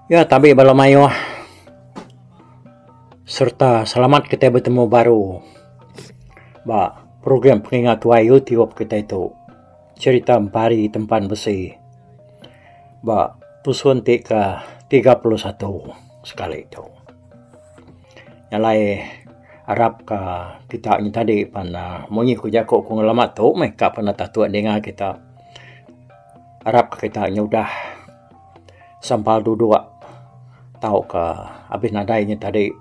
Ya tabi bala mayuh sereta selamat kitai betemu baru ba program pengingat tuai YouTube kitai tu cherita Empari Tempan Besi ba tusun ti ke 31 sekali tu. Nya alai arap ka kita nyadi pan munyi ku jaku ku ngelama tu meh ka pernah tatuk ninga kita arap ka kita nyudah Sampal duduk tauka abis nadai nya tadi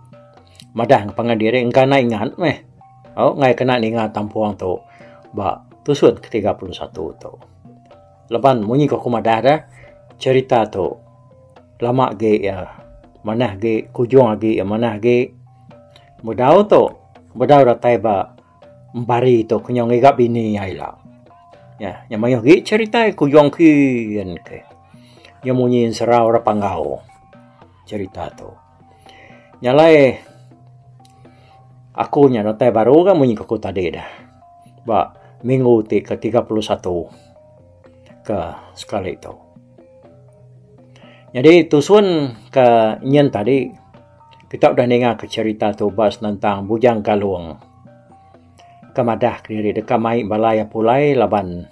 madah pangan diri engka enda ingat meh au enggai kena ninga tampung tu ba tusun ke 31 tu. Laban munyi ku aku madah da cherita tu lama agi iya manah agi kujung agi iya manah agi bedau tu bedau datai ba Empari tu ke nyau ngiga bini iya ila. Nya mayuh agi cherita kujung kin ke. Nya munyi ensera orang Panggau cherita tu. Nya alai aku nya datai baru ga munyi ku aku tadi dah ba minggu ti ke 31 ke sekali tu. Nyadi tusun ke nyin tadi. Kita udah ninga ke cherita tu ba senentang Bujang Galong ke madah kediri deka mai bala iya pulai laban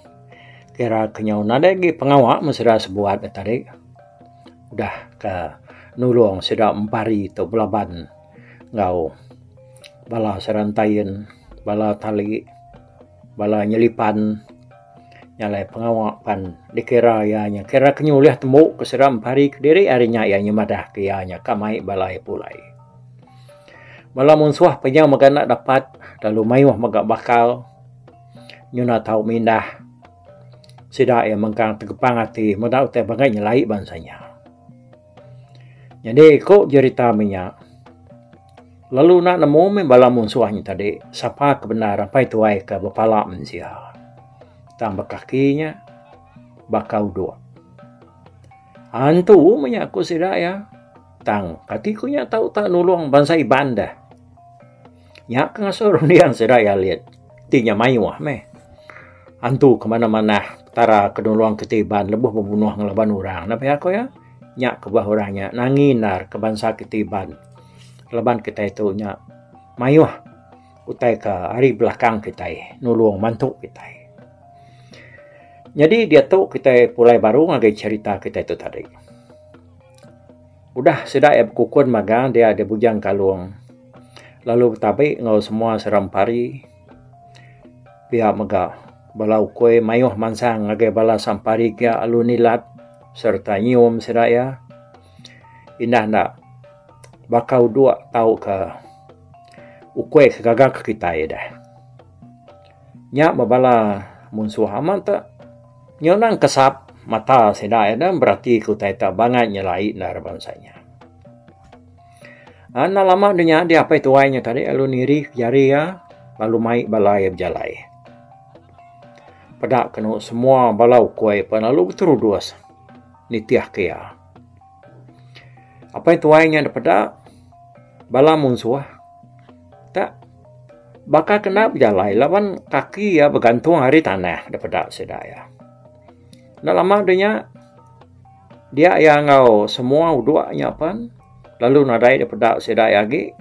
kira ke nyau nadai agi pengawa meh sida sebuat ne tadi udah ke nulung sida empari tu belaban enggau bala serantain bala tali bala nyelipan. Nya alai pengawa pan dikira iya nya kira ke nyulih tembu ke sida empari kediri ari nya iya nyemadah ke iya nya ka mai bala iya pulai. Bala munsuh pe nya mega enda dapat lalu mayuh mega bakal nyuna tau mindah sida iya mengkang tegepang ati meda utai bangai nyelai bansa nya. Nyadi ku jerita menya lalu enda nemu meh bala munsuh nya tadi sapa ke bendar apai tuai ke bepala mensia. Tang bekaki nya baka udok. Antu meh nya ku sida iya tang kati ku nya tau tak nulung bansa Iban deh. Nya ke ngasuh runding sida iya alit ti nya mayuh meh. Antu ke manah-manah petara ke nulung kitai Iban lebuh bebunuh ngelaban orang ne pia ku iya. Nya kebuah orang nya nangi endar ke bansa kitai Iban laban kitai tu nya mayuh utai ke ari belakang kitai nulung mantu kitai. Nyadi diatu kitai pulai baru ngagai cherita kitai tu tadi. Udah sida iya bekukun magang dia deh Bujang Kalong lalu betabi enggau semua serampari pia mega bala ukui mayuh mansang ngagai bala sampari gia lalu nilat sereta nyium sida iya. Indah enda baka udok tauka ukui ke gaga ke kitai deh. Nya meh bala munsuh amat te nyunang kesap mata sida iya deh berati ke utai te bangat nyelai enda raban bansa nya. Enda lama deh nya deh apai tuai nya tadi lalu niri ke jari iya lalu mai bala iya bejalai. Peda kenu semua bala ukui pan lalu beterudus nitih ke iya. Apai tuai nya dipeda bala munsuh tak baka kena bejalai laban kaki iya begantung ari tanah dipeda sida iya. Enda lama deh nya dia iya enggau semua udok nya pan lalu nadai dipeda sida iya agi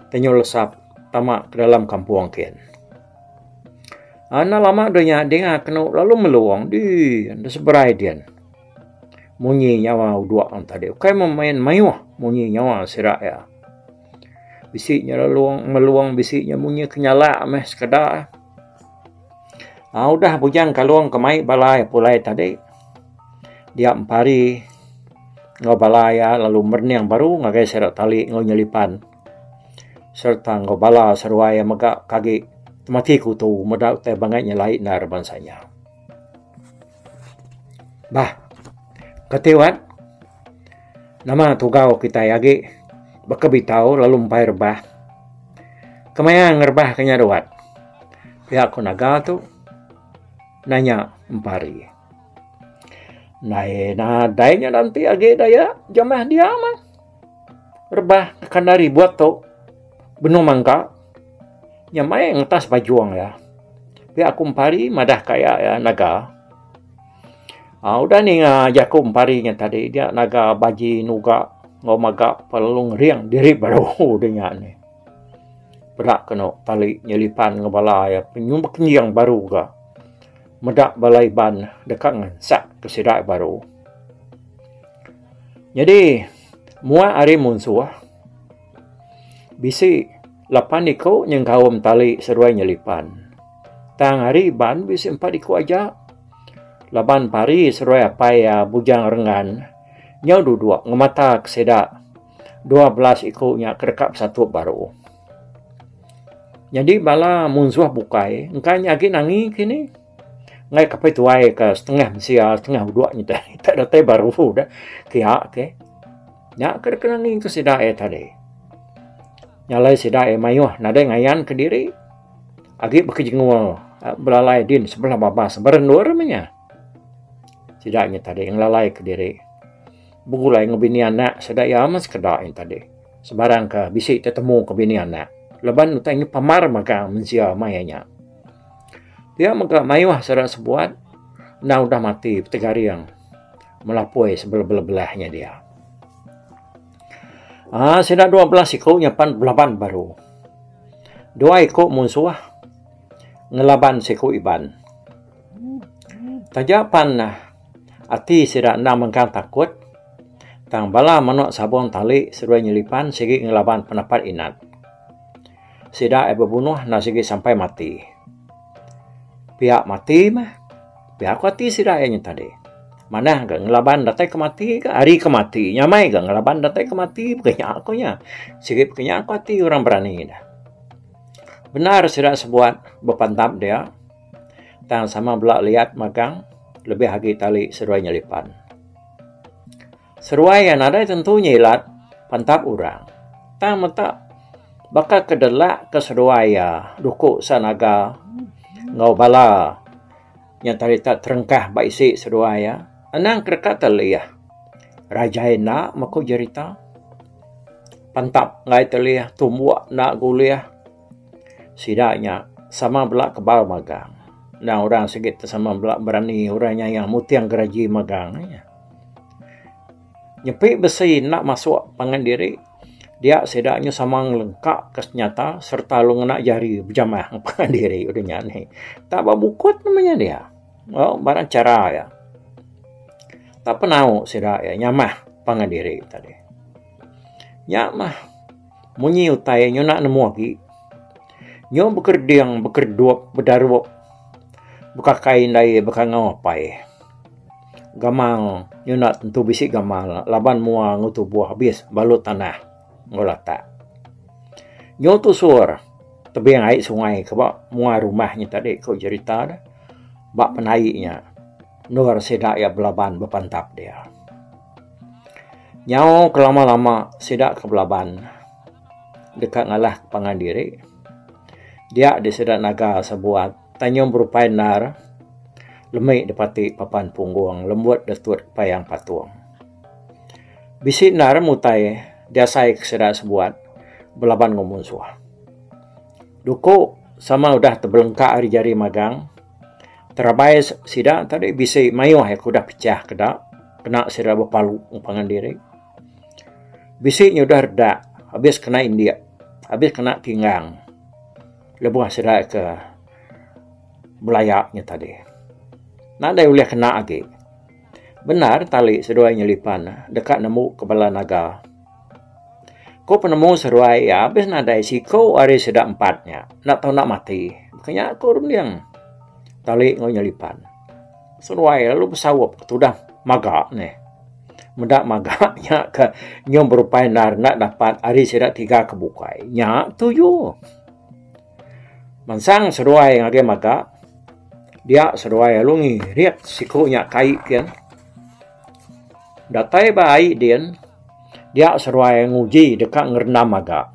tenyu lesap tama ke dalam kampung kin. Enda lama deh nya dinga kenu lalu melung dih seberai din. Munyi nyawa udok ne tadi ukai meh main mayuh munyi nyawa sida iya. Bisi nya lelong melung bisi nya munyi kenyalak meh sekeda. Aaa udah bujang kalong ke mai bala iya pulai tadi dia empari enggau bala iya lalu merening baru ngagai sida tali enggau nyelipan sereta enggau bala seruai iya mega ke agi temati kutu meda utai bangai nyelai endar bansa nya. Bah, kati wat nama tugau kitai agi baka bitau lalu empai rebah. Kemaya ngerebah ke nya wat? Pia ku naga tu nanya empari. Ndai nadai nya enti agi daya jamah dia mah. Rebah kanda ribut tu benung mangka. Nya mai ngetas bajung iya. Pia ku empari madah ka iya naga. Aa udah ninga jaku empari nya tadi dia naga baji nuga enggau maga lalu ngering diri baru udah nya nih. Peda kenu tali nyelipan enggau bala iya penyum bekenying baru ga meda bala Iban deka ngansak ke sida baru. Nyadi muak ari munsuh bisi lapan iku nyengkaum tali seduai nyelipan. Tang ari Iban bisi empat iku aja laban pari seduai apai iya Bujang Rengan nyau duduk ngemata ke sida 12 iku nya ke deka besatup baru. Nyadi bala munsuh bukai engka nya agi nangi kini enggai ke apai tuai ke setengah mensia setengah udok nya tadi tak datai baru dah kiya ke. Nya ke deka nangi ke sida iya tadi. Nya alai sida iya mayuh nadai ngayan kediri agi bekejengul belalai din sebelah babas berendur meh nya. Sida nya tadi ngelalai kediri begulai enggau bini anak sida iya meh sekeda nya tadi. Sebarang ke bisi tetemu ke bini anak. Laban utai nya pamar mega mensia maya nya. Pia mega mayuh sida sebuat endang udah mati betegaring melapoi sebelah-belah nya dia. Aaa sida 12 iku nya pan belaban baru. Dua iku munsuh ngelaban siku Iban. Taja pan ati sida endang mengkang takut tang bala manok sabong tali seduai nyelipan sigi ngelaban penapat inat. Sida iya bebunuh enda sigi sampai mati. Pia mati meh pia ku ati sida iya nyentadi. Manah ga ngelaban datai ke mati ga ari ke mati nyamai ga ngelaban datai ke mati pekah nya ku iya. Sigi pekah nya ku ati orang berani ne. Bendar sida sebuat bepantap dia. Tang sama bela liat magang lebih agi tali seduai nyelipan. Seduai iya nadai tentu nyilat pantap orang. Tang meta baka ke delak ke seduai iya duku sanaga enggau bala nya tadi tak terengkah ba isi seduai iya anang ke deka telih. Rajai enda meh ku jerita. Pantap enggai telih tumbuk enda gulih. Sida nya sama bela kebal magang. Endang orang sigi te sama bela berani orang nyayang muting geraji magang nya. Nyepi besi enda masuk pangan diri dia sida nya sama ngelengka ka senyata sereta lalu ngena jari bejamah ngan pangan diri udah nya nih. Tak ba bukut nama nya dia. Au barang chara iya. Tak penau sida iya nyamah pangan diri tadi. Nya mah munyi utai nyuna nemu agi. Nyu bekereding bekeredup bedarup bekakai indai bekangau apai. Gamal nyuna tentu bisi gamal laban mua enggau tubuh abis balut tanah enggau latak. Nyu tusur tebing ai sungai ke ba mua rumah nya tadi ku jerita ne ba penai nya endur sida iya belaban bepantap dia. Nyau kelama-lama sida ke belaban deka ngalah pangan diri. Dia di sida naga sebuat Tanjung Berupai endar lemi dipati papan punggung lembut detut payang patung. Bisi endar mutai diasai ke sida sebuat belaban enggau munsuh. Duku sama udah tebelengka ari jari magang. Terabai sida tadi bisi mayuh iya ke udah pecah keda kena sida bepalu pangan diri. Bisi nya udah redak abis kena indik abis kena tinggang lebuh sida ke belaya nya tadi. Nadai ulih kena agi. Bendar tali seduai nyelipan deka nemu ke bala naga. Ku penemu seduai iya abis nadai siku ari sida empat nya enda tau enda mati. Baka nya ku runding tali enggau nyelipan. Seduai lalu besaup ke tudah maga neh. Meda maga nya ke nyau berupai endar enda dapat ari sida tiga ke bukai. Nya tuju. Mansang seduai ngagai maga dia seduai lalu ngirit siku nya ke ai kin. Datai ba ai din dia seduai nguji deka ngerendam maga.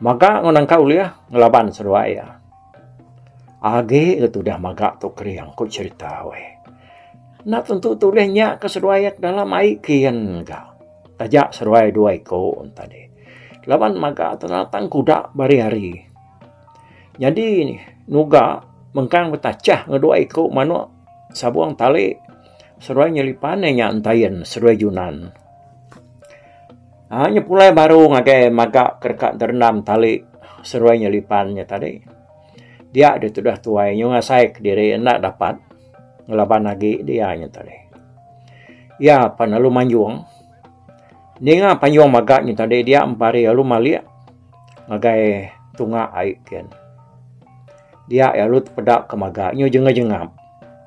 Maga enggau nangka ulih ngelaban seduai iya. Agi ga tudah maga tu kering ku cherita weh. Enda tentu tulih nya ke seduai iya ke dalam ai kin ga. Taja seduai dua iku tadi. Laban maga tu tang kuda bari-ari. Nyadi nuga mengkang betachah enggau dua iku manok sabung tali. Seduai nyelipan iya nya Entayin seduai Junan. Aa nya pulai baru ngagai maga ke deka derendam tali seduai nyelipan nya tadi. Dia deh tudah tuai nyu ngasai kediri enda dapat ngelaban agi dia nya tadi. Iya pan lalu manjung. Ninga panjung maga nya tadi dia empari lalu malik ngagai tunga ai kin. Dia iya lalu tepeda ke maga nyu jengap-jengap.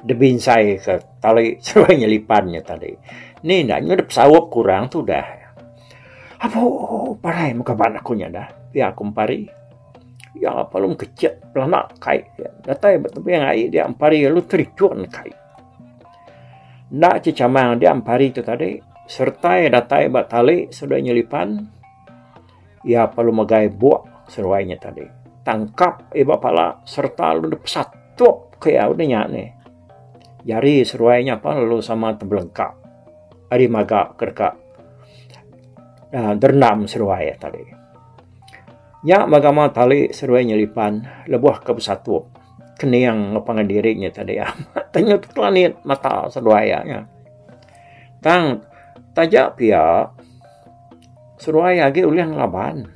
Debinsai ke tali seruai nyelipan nya tadi. Ni enda nyau dep saup ke orang tudah. Apo parai meh kaban aku nya dah pia ku Empari. Iya perlu mekechet pelana kai datai ba tebing ai dia Empari lalu terjun kai. Enda chechamang dia Empari tu tadi sertai datai ba tali seduai nyelipan iya perlu megai buk seduai nya tadi. Tangkap iya ba pala sereta lalu dipesat. Tup ke iya udah nya nih. Jari seruai nya pan lalu sama tebelengka ari maga ke deka uhh derendam seruai iya tadi. Nya mega ma tali seruai nyelipan lebuh ke besatup kening enggau pangan diri nya tadi amat tenyut kelanit mata seduai iya nya. Tang taja pia seduai agi ulih ngelaban.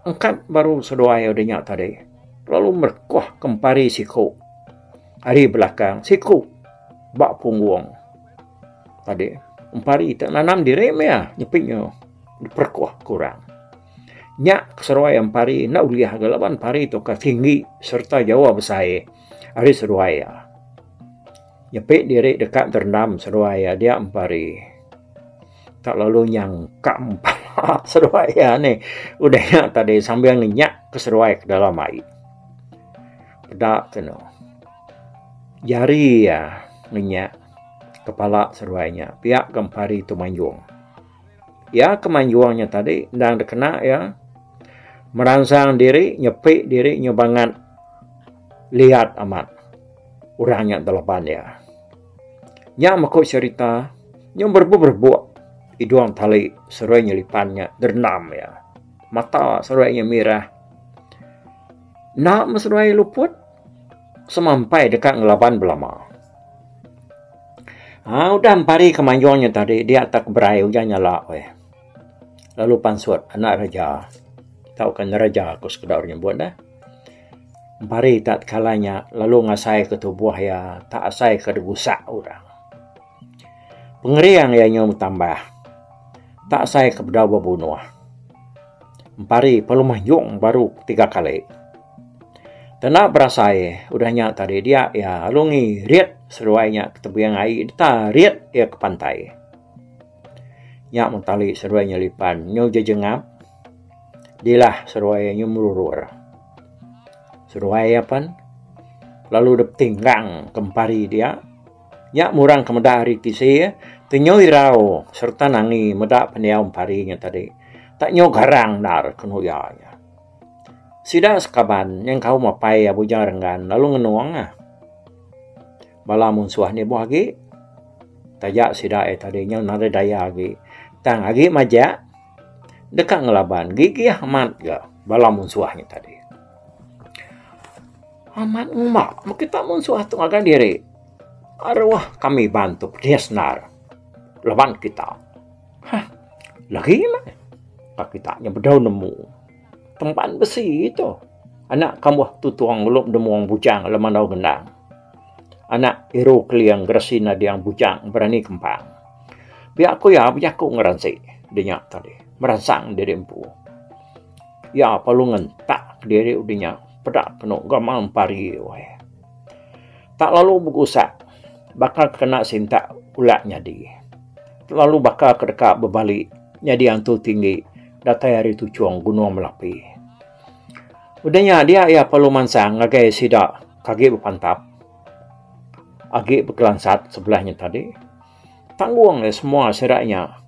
Angkat baru seduai udah nya tadi lalu merekuh ke empari siku ari belakang siku ba punggung tadi. Empari te nanam diri meh iya nyepi nyu diperekuh ke orang. Nya seduai empari enda ulih ga laban empari tu ka tinggi sereta jauh besai ari seduai iya. Nyepi diri deka terendam seduai iya dia empari. Tak lalu nyangkam pala seduai iya nih. Udah nya tadi sambil ngenyak ke seduai ke dalam ai. Peda kenu. Jari iya ngenyak kepala seduai nya pia ke empari tu manjung. Iya ke manjung nya tadi endang dikena iya meransang diri nyepi diri nyu bangat liat amat orang nya telaban iya. Nya meko cherita nyu berebuk-rebuk idung tali seruai nyelipan nya derendam iya. Mata seruai nya mirah. Enda meh seruai luput semampai deka ngelaban belama. Aa udah empari ke manjung nya tadi dia tak berai ujan nyala weh. Lalu pansut anak raja tauka neraja ku sekeda orang nyebut ne. Empari tak tekala nya lalu ngasai ke tubuh iya tak asai ke digusak orang. Pengering iya nyau betambah tak asai ke bedau bebunuh. Empari perlu mayung baru tiga kali. Tenda berasai udah nya tadi dia iya lalu ngirit seduai nya ke tebing ai ditarit iya ke pantai. Nya meh tali seduai nyelipan nyau jejengap. Dilah seduai nyu merurur. Seduai iya pen lalu dep tinggang ke empari dia. Nya murang ke meda ari tisi ti nyu irau sereta nangi meda pendiau empari nya tadi. Tak nyu garang endar ke nuya nya. Sida sekaban nyengkaum apai iya Bujang Renggan lalu ngenung ah. Bala munsuh nibuh agi taja sida iya tadi nyu nadai daya agi tang agi majak. Deka ngelaban gigih amat ga bala munsuh nya tadi. Amat ngumba meh kita munsuh tu ngagai diri. Aruh kami ban tu pedis endar laban kita. Hah lagi meh ka kita nya bedau nemu tempan besi tu anak kambuh tutung ngelup demung bujang lemandau gendang. Anak iru keling geresi nading bujang berani kempang. Pia ku iya bejaku ngeransi dinya tadi meransang diri empu. Iya perlu ngentak diri udah nya peda kenu gamal empari weh. Tak lalu begusak baka ke kena sintak ulak nyadi. Lalu baka ke deka bebali nyadi antu tinggi datai ari tuchung Gunung Melapi. Udah nya dia iya perlu mansang ngagai sida ke agi bepantap agi bekelansat sebelah nya tadi. Tanggung iya semua sida nya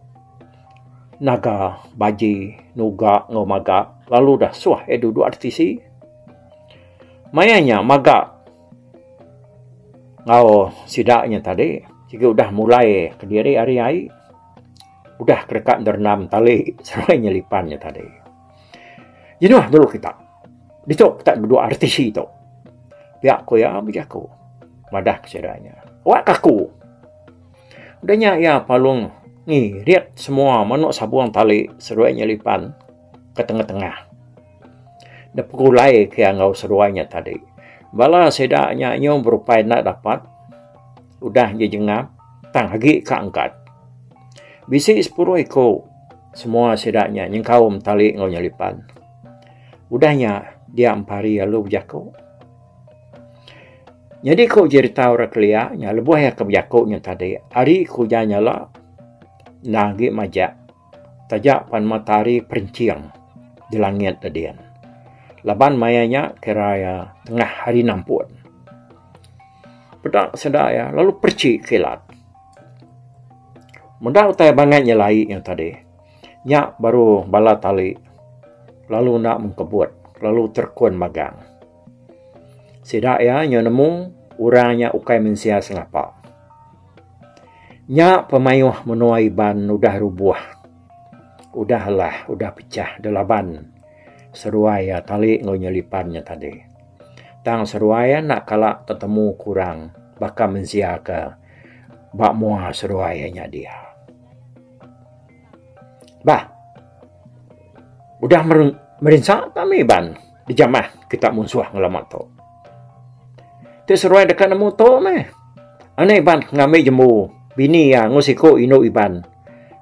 naga baji nuga enggau maga lalu dah suah iya duduk ari tisi. Maya nya maga enggau sida nya tadi sigi udah mulai kediri ari ai udah ke deka ngerendam tali seruai nyelipan nya tadi. Jenuh dulu kita. Ditu kita bedua RTC tu. Pia ku iya bejaku madah ke sida nya. Wak ke aku. Udah nya iya palung ngirit semua manuk sabung tali seduai nyelipan ke tengah-tengah. Dep pegulai ke iya enggau seduai nya tadi. Bala sida nya nyau berupai enda dapat udah jejengap tang agi ka angkat. Bisi sepuluh iku semua sida nya nyengkaum tali enggau nyelipan. Udah nya dia empari lalu bejaku. Nyadi ku jerita orang kelia nya lebuh iya ke bejaku nya tadi ari ku ujan nyala enda agi majak taja pan matahari perenching di langit dedin. Laban maya nya kira iya tengah hari nampun. Peda sida iya lalu perechi kilat. Meda utai bangat nyelai nya tadi nya baru bala tali lalu enda mengkebut lalu terekun magang. Sida iya nyau nemu orang nya ukai mensia sengapa. Nya pemayuh menua Iban udah rubuh, udah alah, udah pechah delaban seduai iya tali enggau nyelipan nya tadi. Tang seduai iya enda kala tetemu ke orang baka mensia ke ba mua seduai iya nya dia. Bah. Udah merinsa kami Iban dijamah kita munsuh ngelama tu. Ti seruai deka nemu tu meh. Anak Iban ngambi jembu bini iya enggau siku indu Iban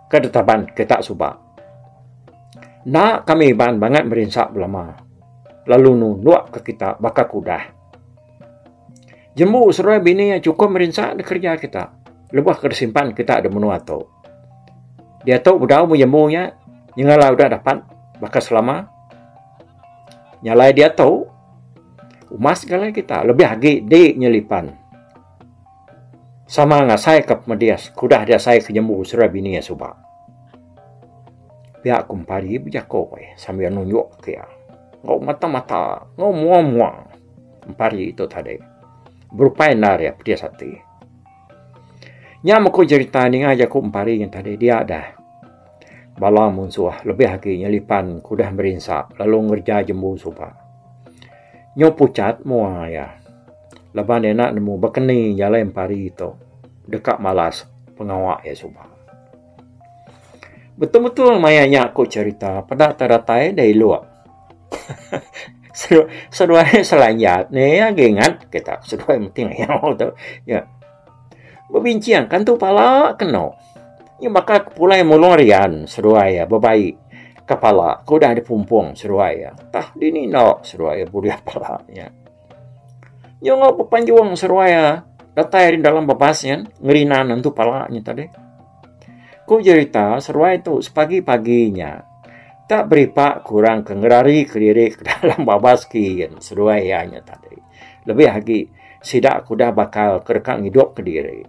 ke ditaban kita suba. Enda kami Iban bangat merinsa belama lalu nunduk ke kita baka ke udah. Jembu seruai bini iya chukup merinsa dikereja kita lebuh ke disimpan kita di menua tu. Diatu bedau meh jembu nya nyengala udah dapat baka selama. Nya alai diatu umas ga alai kita lebih agi di nyelipan sama ngasai ka pemedis ke udah diasai ke jembu seruai bini iya suba. Pia ku Empari bejako sambil nunjuk ke iya enggau mata-mata enggau mua-mua Empari tu tadi berupai endar iya pedis ati. Nya meh ku jerita ninga jaku Empari nya tadi dia dah. Bala munsuh lebih agi nyelipan ke udah merinsa lalu ngereja jembu suba. Nyu puchat mua iya laban iya enda nemu baka ni jalai Empari tu deka malas pengawa iya suba. Betul-betul maya nya ku cherita peda te datai da iluk. Seduai selanjat ni agi ngat kita seduai meti ngayau tu. Ya. Bebincing kan tu pala keno. Nya baka pulai mulung rian seduai ya bebai kepala ke udah dipumpung seduai ya. Tah dini enda seduai ya bulih pala nya. Nya enggau bepanjung seduai ya datai ari dalam babas nya ngerinan nentu pala nya tadi. Ku jerita seduai tu sepagi-pagi nya tak beripa ke orang ke ngerari kediri ke dalam babas kin seduai iya nya tadi. Lebih agi sida ke udah bakal ke deka ngidup kediri.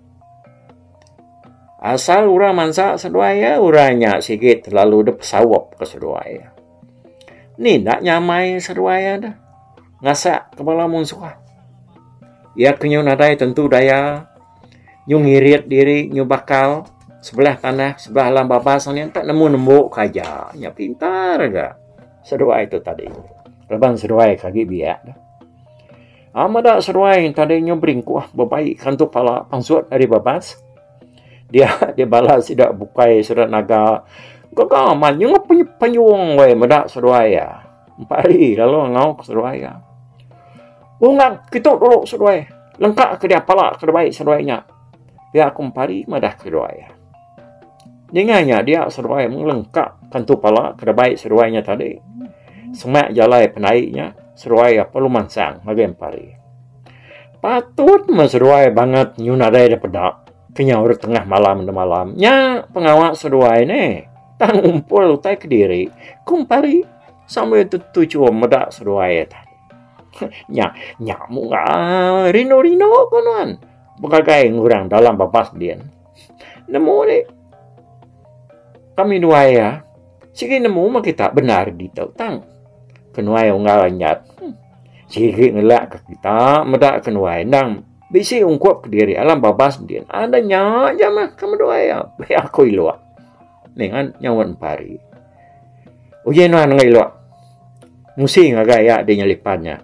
Asal orang mansa seduai iya orang nya sigi terlalu dep pesaup ke seduai iya. Ni enda nyamai seduai iya deh ngasak ke bala munsuh. Iya ke nyau nadai tentu daya. Nyu ngirit diri nyu bakal sebelah tanah sebelah alam babas anih enta nemu nembu ke aja nya pintar ga seduai tu tadi laban seduai ke agi biak tu. Aaa meda seduai tadi nyu beringkuh bebai kantu pala pansut ari babas dia dia bala sida bukai sida naga gaga amat nyu panyung weh meda seduai iya. Empa hari lalu ngau ke seduai iya. Ungang kitu dulu seduai lengka ke dia pala ke dibai seduai nya. Pia ku Empari madah ke seduai iya. Ninga nya dia seduai mung lengka kantu pala ke dibai seduai nya tadi. Semak jalai pendai nya seduai iya perlu mansang ngagai Empari. Patut meh seduai bangat nyu nadai da peda kenyau ira tengah malam enda malam nya pengawa seduai neh. Tang ngumpul utai kediri ku Empari. Sambil tetuchum meda seduai iya tadi. Nya nya mung rindu-rindu ko nuan begagai ngurang dalam babas din. Nemu dik kami duai iya sigi nemu meh kita bendar ditu tang kenuai unggal anyat sigi ngelak ka kita meda kenuai endang bisi ungkup kediri alam babas din. Ada nya aja meh kami duai iya pia ku ilok ninga nyaut empari. Uji nuan enggau ilok musi ngagai iya di nyelipan nya.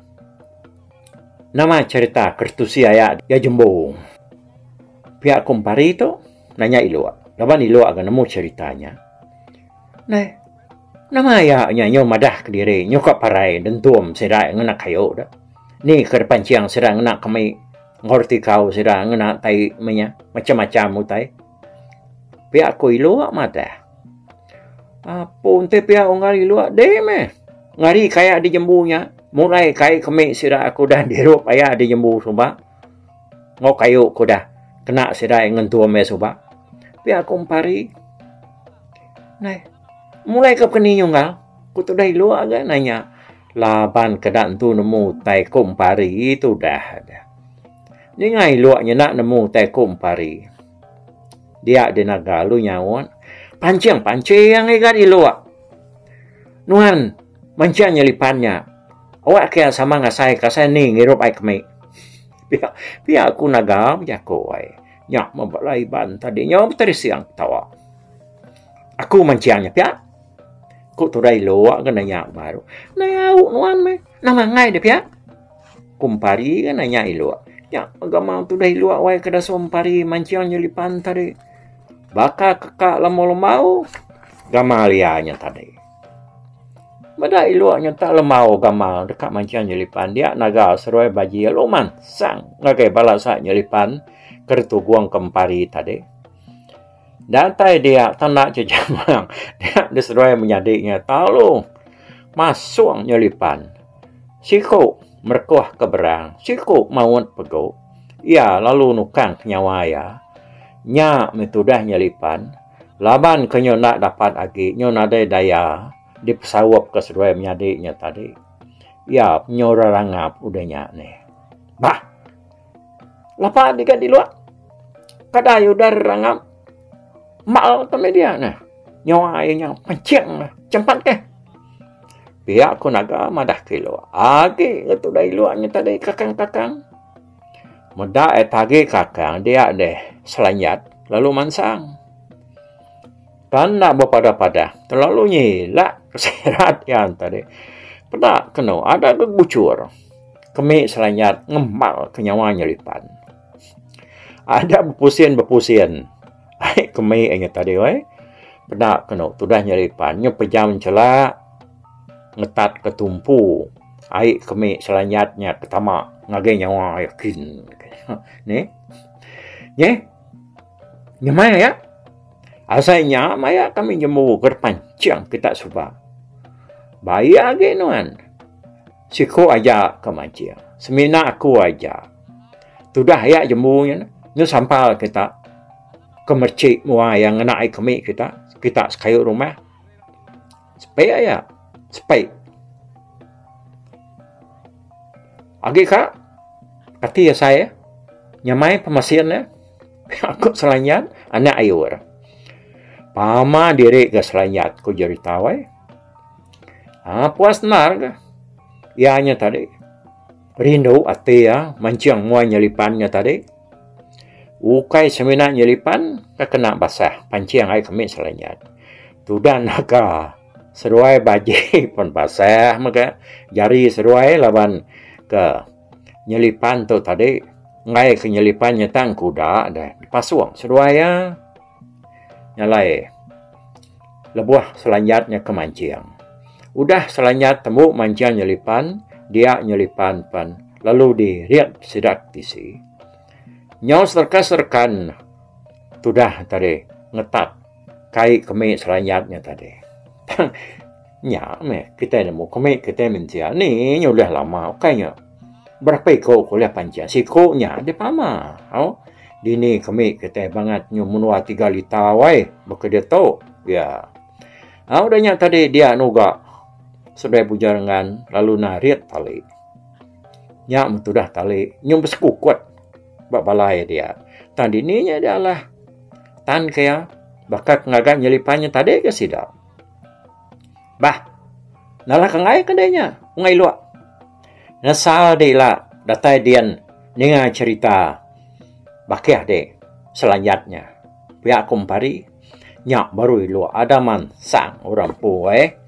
Nama cherita kertusi aya iya jembu. Pia ku empari tu. Nanya Iluk. Laban Iluk ga nemu cherita nya. Neh. Nama iya nya nyau madah kediri nyuka parai dentum sida ngena kayu tu. Ni ke dipanching sida ngena kemi enggau reti kau sida ngena tai meh nya macam-macam utai. Pia ku Iluk madah. Apu enti pia unggal Iluk deh meh ngari kaya dijembu nya mulai kai kemi sida ke udah dirup aya dijembu suba enggau kayu ke udah kena sida ngentum iya suba. Pia ku Empari. Nai. Mulai ke pekeni nyunggal, ku tudah ilu ga nanya laban ke da entu nemu utai ku empari tudah deh. Ninga ilu nyena nemu utai ku empari. Dia dinaga lu nyaut, Panching panching igat ilu. Nuan manching nyelipan nya. Awak ke sama ngasai ke asai ni ngirup ai kemi. Pia pia ku naga bejaku ai. Nya meh bala Iban tadi nyau beterising ketawa. Aku manching nya pia. Ku tudah ilok ga nanya baru. Nai au nuan meh. Nama enggai deh pia. Ku Empari ga nanya ilok. Nya mega mau tudah ilok wai ke dasuh Empari manching nyelipan tadi. Baka keka lembau-lembau gamal iya nya tadi. Meda ilok nya tak lembau gamal deka manching nyelipan dia naga seruai baji lalu mansang ngagai bala sa nyelipan ke ditugong ke Empari tadi. Datai dia tanda jejamang dia diseduai menyadi nya tau masung nyelipan. Siku merekuh ke berang, siku maut pegu. Iya lalu nukang ke nyawa iya. Nya meh tudah nyelipan laban ke nyu enda dapat agi nyu nadai daya dipesaup ke seduai menyadi nya tadi. Iya nyu rerangap udah nya neh. Bah. Lapa diga diluak. Kada iya udah rerangap. Mal ke media neh. Nyawa iya nya pancing lah. Cempat keh. Pia ku naga madah ke iluk. Agi ke tudah iluk nya tadi kakang-kakang. Meda iya tagi kakang dia deh selanjat lalu mansang. Tan enda bepadah-padah terlalu nyilak sirat iya tadi. Peda kenu ada ke buchur. Kemi selanjat ngembal ke nyawa nyelipan. Ada bepusin-bepusin ai kemi inya tadi weh. Peda kenu tudah nyelipan nyu pejam chelak ngetat ke tumpu ai kemi selanjat nya ke tama ngagai nyawa iya kin. Nih. Nyeh. Nyemai aya. Asai nya maya kami jembu ke depan cheng kita suba. Baya agi nuan. Siku aja ke mancing. Semina aku aja. Tudah aya jembu nya nyu sampal kita ke merchi mua iya ngena ai kemi kita. Kita sekayu rumah. Sepi aya. Sepi. Agi ka kati asai nyamai pemasin ne. Aku Selanjat anak ayur. Pama diri ga Selanjat ku jerita weh. Haa puas endar ga. Iya nya tadi rindu ati iya manching muai nyelipan nya tadi. Ukai semina nyelipan ka kena basah panching ai kami Selanjat. Tudah naga seduai baji pun basah mega jari seduai laban ke nyelipan tu tadi enggai ke nyelipan nyetang kuda deh dipasung seduai iya nyalai lebuh selanjat nya ke manching. Udah selanjat tembu manching nyelipan dia nyelipan pen lalu dirit sida tisi. Nyau serekan-serekan tudah tadi ngetat kai kemi selanjat nya tadi. Tang Nya meh kitai nemu kemi kitai mensia ni nya ulih lama ukai nya berapa iko ke ulih panching siku nya deh pama au dini kemi kitai bangat nyu menua tiga lita wai baka diatu iya. Au udah nya tadi dia nuga seduai Bujang Rengan lalu narit tali. Nya meh tudah tali nyu besekukut ba balai dia. Tang dini nya dia alah tan ke iya baka ke ngaga nyelipan nya tadi ke sida. Bah. Nalah ke enggai ke deh nya, enggai ilok. Nesal deh ila datai din ninga cherita bakih deh selanjat nya. Pia ku Empari, nya baru ilok ada mansang orang empu eh.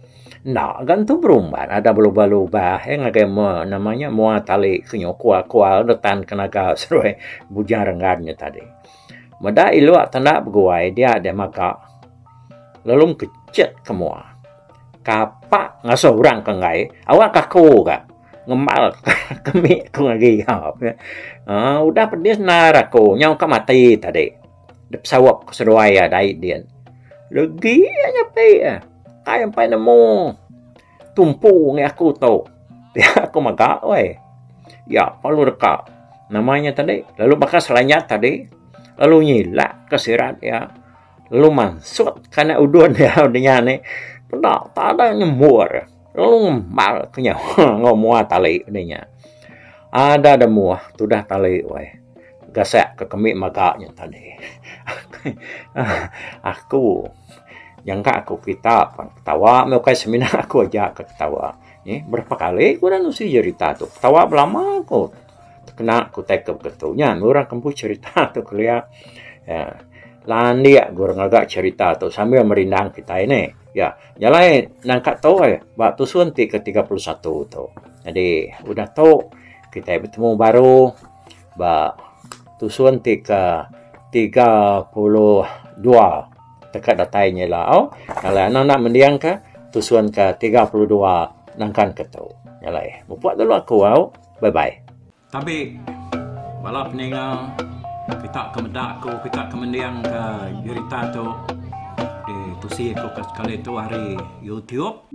Enda ga entu berumban ada belubah-lubah eh ngagai me nama nya mua tali ke nyau kual-kual retan ke naga seduai Bujang Renggan nya tadi. Meda iluk tanda beguai dia deh mega lalu mekechit ke mua. Kapak ngasuh orang ke enggai awak ke aku ga ngembal kemi ku ngagai iya. Aaa udah pedis endar aku nyau ka mati tadi dep saup ke seduai iya dai din. Legi iya nyepi iya kai empai nemu tumpu ngi aku tu pia ku mega weh. Iya perlu deka nama nya tadi lalu baka selanjat tadi lalu nyilak ke sirat iya. Lalu mansut ka anak udun iya udah nya nih peda tadai nyembur lalu ngembal ke nyawa enggau mua tali udah nya. Ada demuh tudah tali weh gasak ke kemi mega nya tadi. Aku nyangka aku kita pan ketawa meh ukai semina aku aja ke ketawa. Nih berapa kali ku udah nusi jerita tu ketawa belama ku tekena ku utai ke begitu. Nya meh orang ke empu cherita tu kelia. Landik guru ngaga cherita tu sambil merindang kitai nih. Ya, jalai nangka tu eh ba tusun ti ke 31 tu. Jadi udah tu kitai betemu baru ba tusun ti ke 32 teka datai nyila au. Alai anak anak mending ka tusun ke 32 nangkan ke tu. Jalai mupuk dulu aku au. Bye bye. Tabi bala peninga kita ke meda aku kita ke mending ke jerita tu di tusi aku ke sekali tu ari YouTube.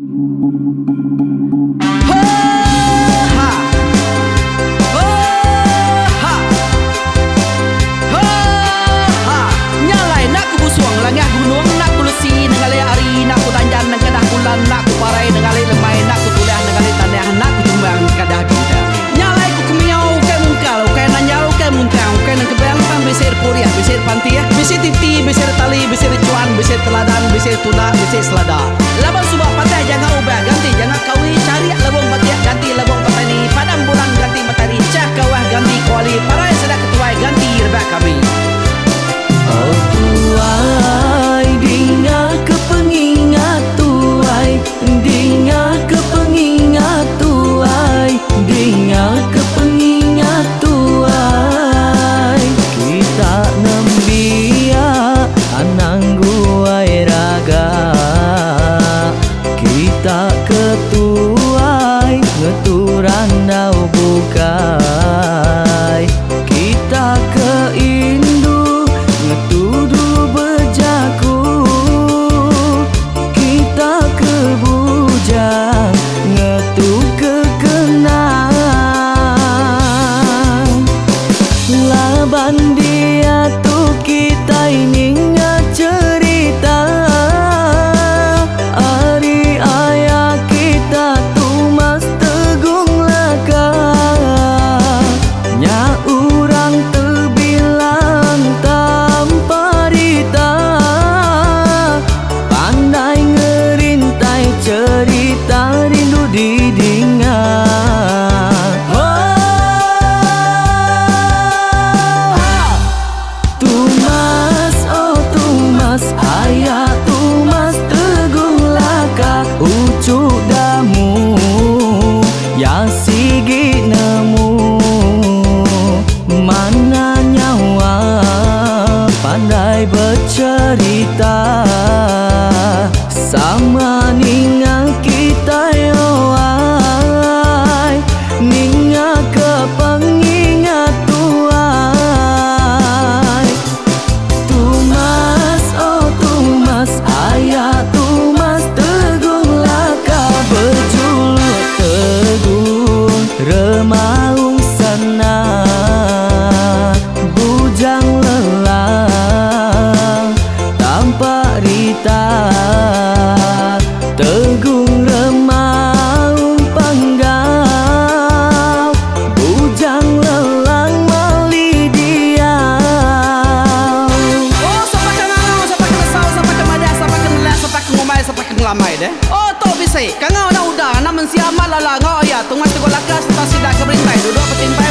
Bisi purih, bisi pantih, bisi titi, bisi tali, bisi cuan, bisi teladan, bisi tunda, bisi selada. Laban suba patah janga ubah ganti janga kawi cari lebong batik ganti lebong petani padam bulan ganti matahari cah kawah ganti kuali parai sida ketuai ganti rebak kami. Oh tuai dinga ke pengingat tuai dinga ke pengingat tuai dinga ke pengingat tuai kita nembiak anang guai raga kita ke tuai ngetu randau bukai kita ke indu ngetu dulu bejaku kita ke bujang ngetu ke kenang laban diatu kitai ninga cherita ari aya kita Tumas Tegung Laka nya orang tebilang tanpa rita pandai ngerintai cherita rindu didinga. Tumas oh Tumas aya Tumas Tegung Laka uchu damu ya sigi nemu mana nyawa pandai becerita sama ninga kitai oh ai ninga ke pengingat tuai Tumas oh Tumas aya Tumas Tegung Laka bejuluk Tegung Remaung Sana Bujang Lelang tanpa rita Tegung Remaung Panggau Bujang Lelang mali diau. Oh sapa ke ngangau sapa ke nesau sapa ke madah sapa ke nelak sapa ke ngumbai sapa ke ngelamai deh. Oh tu bisi kangau anak uda anak mensia amat lala enggau aya Tumas Teguh Laka sereta sida ke berintai duduk betimpai